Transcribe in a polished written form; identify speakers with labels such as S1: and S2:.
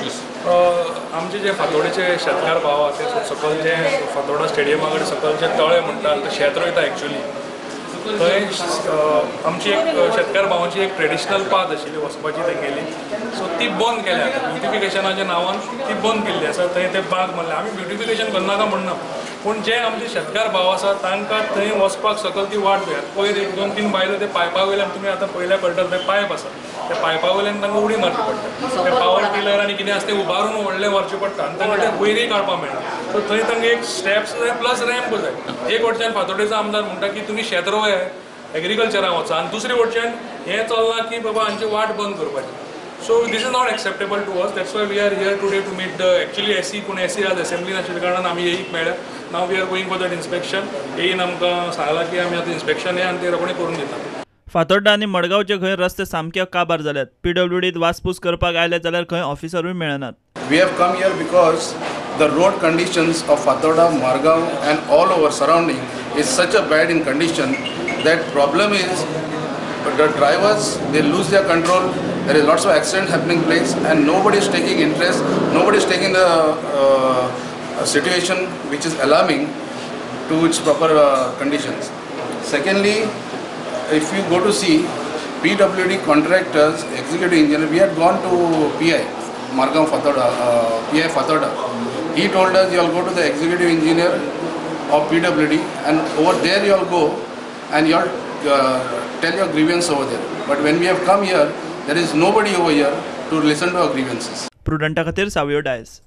S1: issues?
S2: आमचे जे फातोडेचे शेतकार भाव आसा ते सकयल जे फातोडा स्टेडियमा कडेन सकयल जे तळे म्हणटात ते शेत रोयता एक्चुअली थंय आमची एक शेतकार भावांची एक ट्रेडिशनल पाथ आशिल्ली वचपाची तेंगेली, सो ती बंद केल्या ब्युटिफिकेशनाच्या नांवान ती बंद केल्ली आसा. थंय ते बाग मारले. आमी ब्युटिफिकेशन करनाका म्हणना, पूण जे आमचे शेतकार भाव आसा तांकां थंय वचपाक सकयल ती वाट जाय. पयर 1 2 3 बायलो ते पायपा वयल्यान तुमी आतां पयल्या कळटलें थंय पायप आसा, त्या पायपा वयल्यान तांकां उडी मारची पडटा. ते पावर टिलर आनी कितें आसा तें उबारून व्हडलें व्हरचें पडटा आनी तांकां ते वयरय काडपाक मेळना. सो थंय तांकां एक स्टेप्स जाय प्लस रॅम्प जाय. एक वटच्यान फातोडेचो आमदार म्हणटा की तुमी शेत रोयात, एग्रीकल्चराक वचा, आनी दुसरे वटच्यान हें चल्लां की बाबा हांची वाट बंद करपाची. So this is not acceptable to us. That's why we are here today to meet the actually SE. पूण SE आज असेंब्ली नाशिल्ल्या कारणान आमी एईक मेळ्ळ्या. Now we are going for that inspection. एईन आमकां सांगलां की आमी आतां इन्स्पेक्शन हे आनी ते रोखडें करून दिता.
S3: फातोड्डा आनी मडगांवचे खंय रस्ते सामके काबार जाल्यात. पीडब्ल्यूडीत वासपूस करपाक आयले जाल्यार खंय ऑफिसरूय मेळनात.
S4: We have come here because the road conditions of Fatorda, Margao and all over surrounding is such a bad in condition that problem is the drivers, they lose their control. There is lots of accident happening place and nobody is taking interest, nobody is taking the situation which is alarming to its proper conditions. Secondly, if you go to see PWD contractors, executive engineer, we had gone to PI, Margao Fatorda, PI Fatorda. He told us you all go to the executive engineer of PWD and over there you all go and you all tell your grievance over there. But when we have come here, there is nobody over here to listen to our grievances.
S3: प्रुडंटा खातीर सावियो डायस.